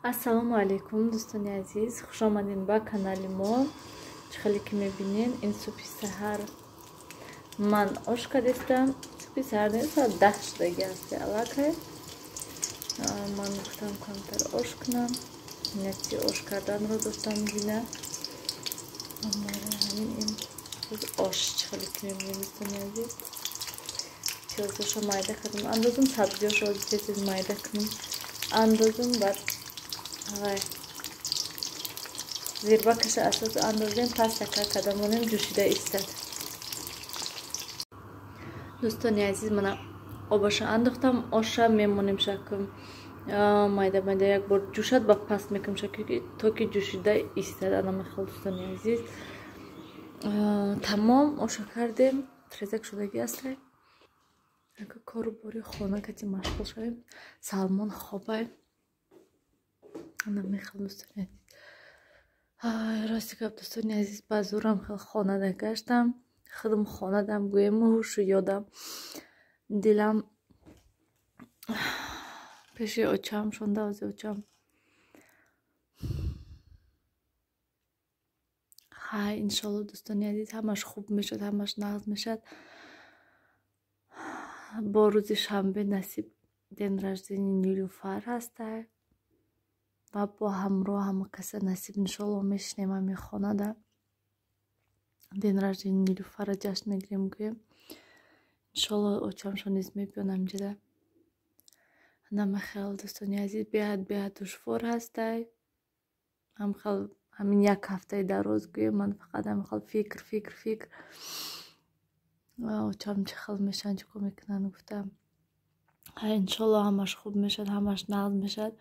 Ассалому алайкум, дӯстони азиз, хуш омадем ба канали мо. Чӣ хеле ки мебинен, ин субҳи саҳар ман ош кардистам. Субҳи саҳар не, соат 10 шудаги ҳасти аллакай. Ман гуфтам камтар ош кунам. Нияти ош карданро доштам дина. Ҳамин ин ош чӣ хеле ки мебинем, дӯстони азиз. Пиёзошо майда кардам. Андозум сабзиёшо тез-тез майда кунам. Андозум баъд вай зирбакаша асос андозем, пастака карда монем, ҷӯшида истад. Дӯстони азиз, мана обаша андохтам, оша мемонем шакм майда майда як бор ҷӯшад, ба паст мекунем шакл то ки ҷӯшида истад. Ана мехел, дӯстони азиз, тамом оша кардем, трезак шудагӣ астай. Кору бори хона кати машғул шавем. Салмон хобай. Ана мехел, дӯстони азиз. Рости гап, дӯстони азиз, ба зӯрам хел хонада гаштам. Худам хонадам гӯем, ҳушу ёдам. Дилам пеши очам шонда, ози очам. Хай, иншолло, дӯстони азиз, ҳамаш хуб мешад, ҳамаш нағз мешад. Бо рӯзи шанбе насиб день рождения Нилюфар ҳастай ва бо ҳамроҳ ҳама каса насиб иншолло мешинем ҳамин хонада. День рождения Нилюфарро ҷашн мегирем, гӯем. Иншолло очамшон низ мебиён ҳаминҷода. Намахел, дӯстони азиз, беҳад беҳад душвор ҳастай. Ҳамхел ҳамин як ҳафтаи дароз гӯем, ман фақат ҳамхел фикр фикр фикр. Очам чӣ хел мешаванд, чӣ кор мекунанд гуфтам. Ҳай, иншолло ҳамаш хуб мешавад, ҳамаш нағз мешавад.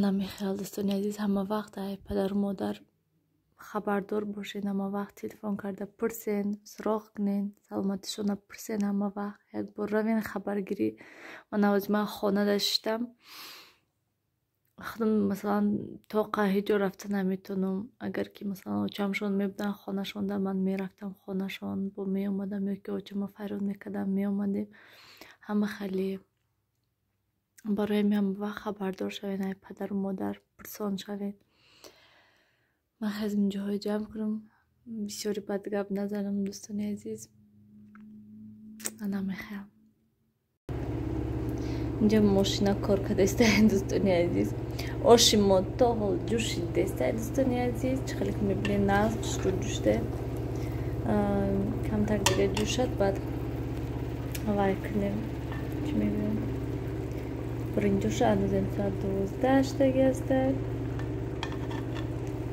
Намехел, дӯстони азиз, ҳама вақт ай падару модар хабардор бошед, ҳама вақт телефон карда пурсен, суроғ кунен, саломатишонро пурсен ҳама вақт. Як бор равен хабаргирӣ. Ман ҳозир ман хонада шиштам. Худам масалан тоқа ҳеҷ ҷо рафта наметавонам. Агар ки масалан очамшон мебуданд хонашонда, ман мерафтам хонашон, бо меомадам, ё ки очама фарёд мекардам, меомадем. Ҳама хеле барои ҳамин ҳама вақт хабардор шавед, ай падару модар пурсон шавед. Ман хезм ҷоҳои ҷамъ кунам, бисёри бад гап назанам, дӯстони азиз. Ана мехоҳам. Инҷа мошина кор кардааста, дӯстони азиз. Оши мо то ҳол ҷӯшидаста, дӯстони азиз. Чӣ хеле ки мебинед, нағз хушрӯ ҷӯшида. Камтар дига ҷӯшад, баъд вай кунем. Чӣ мегӯям? Биринҷоша андозем, соат 12 шудаги аста.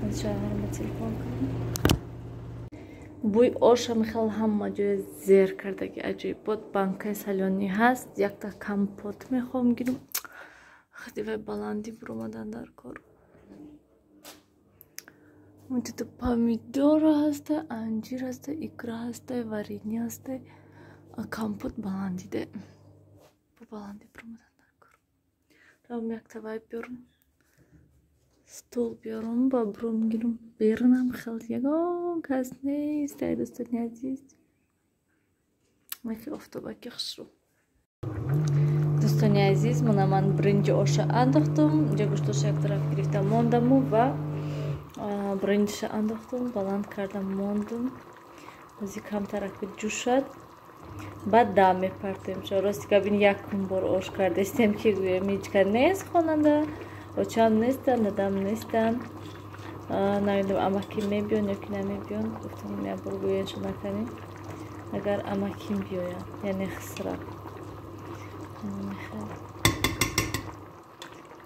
Аз шавҳарама телефон кунам. Бӯи оша мехел ҳама ҷоя зер кардаги аҷоибот. Банкаи салёнӣ ҳаст, якта компот мехоҳам гирам. Хади вай баландӣ буромадан дар кор. Унҷода помидора ҳаста, анҷир ҳаста, икра ҳаста, варенье ҳаста. Компот баландиде. Бо баландӣ буромадан дар кор. Равам якта вай биёрам. Стол биёрам, ба буром гирам. Берунам хел ягон кас нест, ай дӯстони азиз. Яке офтобаки хушрӯ. Дӯстони азиз, мана ман биринҷи оша андохтум. Инҷа гӯштоша як тараф гирифта мондаму ва биринҷиша андохтум, баланд кардам мондум. Ози камтарак ҷӯшад, баъд дам мепартоем. Рости гап, ин якум бор ош кардастем, ки гӯем ҳеҷ кас нест хонанда. Очам нестанд, дадам нестанд. Намедонам амаким мебиён ё ки намебиён. Гуфтам як бор гӯяншо накунем. Агар амаким биёянд, яъне хисрав. Мехоҳад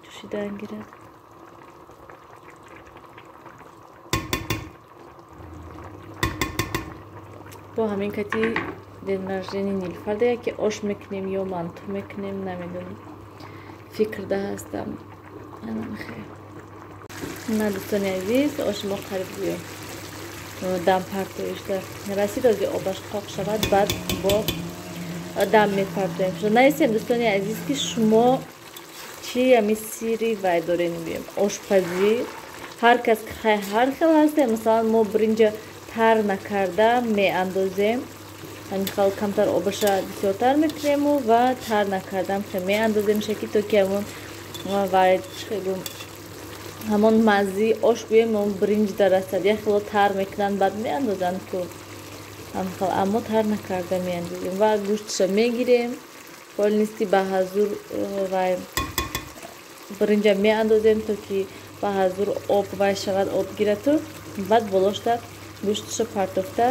ҷӯшидан гирад. Бо ҳамин кати день рождения Нилюфарда яке ош мекунем ё манту мекунем, намедонам. Фикрда ҳастам. Ана мехоҳем. На, дӯстони азиз, оши мо қариб гӯем дам партоишда расид. Ози обаш қоқ шавад, баъд бо дам мепартоем. Наистем, дӯстони азиз, ки шумо чӣ ҳами сири вай дорем, гӯем ошпазӣ. Ҳар кас ҳар хел ҳаста. Масалан, мо биринҷа тар накарда меандозем. Ҳамин хел камтар обаша бисёртар мекунему ва тар накардам меандозем шаки, то ки ҳамон Ва ҳамон маззии ош гӯем он биринҷ дарасад. Як хело тар мекунанд, баъд меандозанд ку ҳамхел, аммо тар накарда меандозем ва гӯштша мегирем полнисти ба ҳазур ва биринҷа меандозем, то ки ба ҳазур об вай шавад, об гирату баъд болошта гӯштша партофта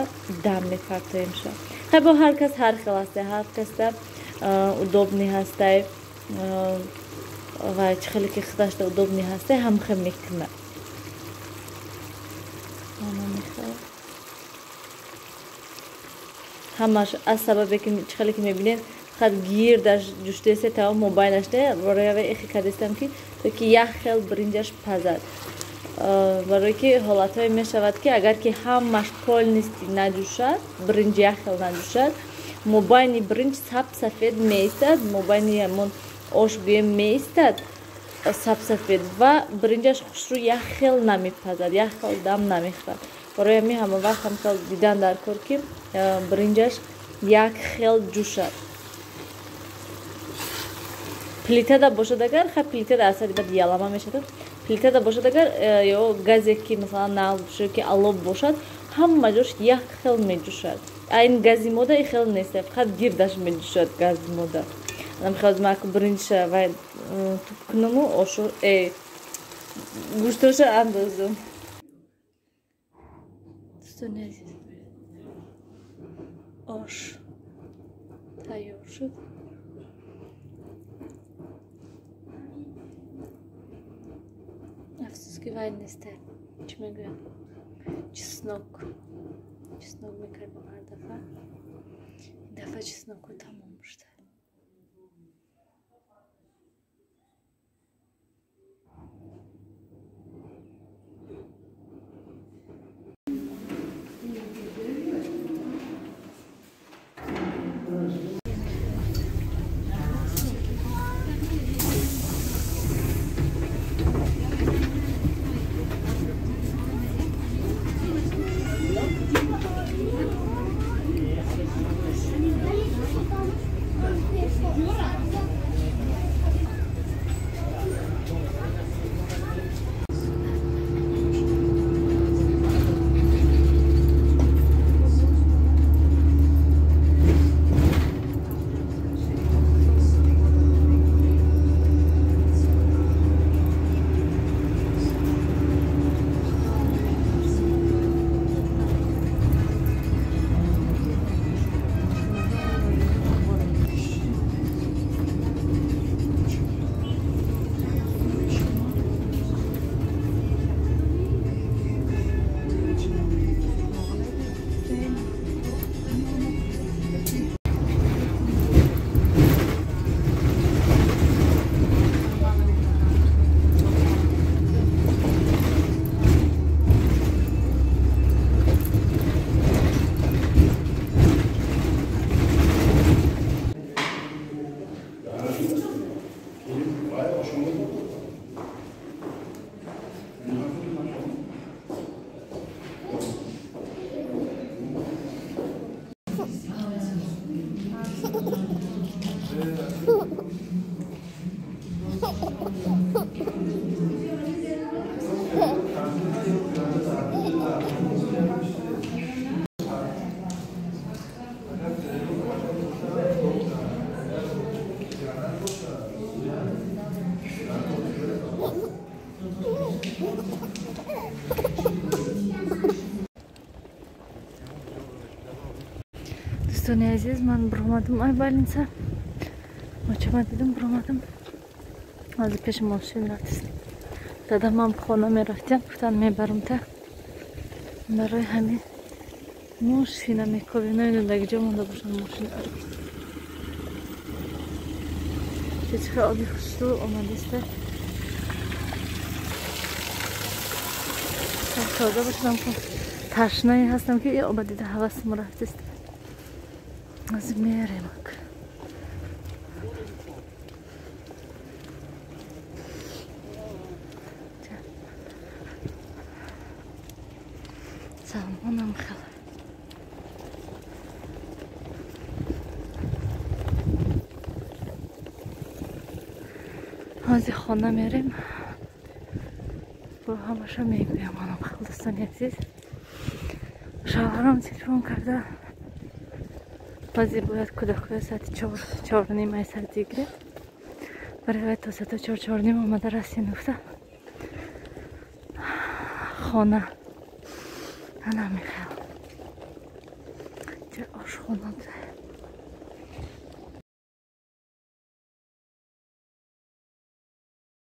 дам мепартоемша. Хай бо ҳар кас ҳар хел ҳастай, ҳар касда удобный ҳастай ва чӣ хеле ки худашда удобный ҳастай, ҳамхел мекунад. Ҳамаш аз сабабе ки чӣ хеле ки мебинед, фақат гирдаш ҷуштесе тамом мобайнаш не, барои аве эхе кардистам ки то ки як хел биринҷаш пазад. Барое ки ҳолатҳое мешавад ки агар ки ҳамаш полнисти наҷӯшад, биринҷ як хел наҷӯшад, мобайни биринҷ саб-сафед меистад, мобайни ҳамон ош гӯем меистад саб-сафед ва биринҷаш хушрӯ як хел намепазад, як хел дам намехӯрад. Барои ҳамин ҳама вақт ҳамхел дидан дар кор ки биринҷаш як хел ҷӯшад. Плитада бошад агар, хай плитада асари баъд ялама мешавад. Плитада бошад агар ё газе ки масалан нағз бошад ки алоб бошад, ҳама ҷош як хел меҷӯшад. А ин гази мода и хел нест, фақат гирдаш меҷӯшад гази мода. Мехоҳам маку биринҷша вай туп кунаму ошу гӯштоша андозам. Дӯстони азиз, ош тайёр шуд. Афсӯс ки вай нест, чӣ мегӯям, чеснок. Чеснок мекардем ҳар дафъа, ин дафъа чесноку тамом шуда. Дӯстони азиз, ман биромадам ай больница. Очама дидам, биромадам. Аз пеши мошин рафтем. Дадамам хона мерафтем, гуфтан мебарам та. Барои ҳамин мошина мекобем. Намедонам дар ҷо монда бошам мошина. Чӣ оби хушрӯ омадаста. Тоза бошам, ташнае ҳастам ки оба дида ҳавасам рафтест. Аз меремак. Салмонам хела. Ҳозир хона мерем, бо ҳамаша мегӯям. Анам хел, дӯстони азиз, шавҳарам телефон карда, ҳозир бояд кӯдакҳоя соати 4, 4:30 ай садик гиред. Барои то соати 4, 4:30 омада расем гуфта хона. Ана михел ҷои ошхона.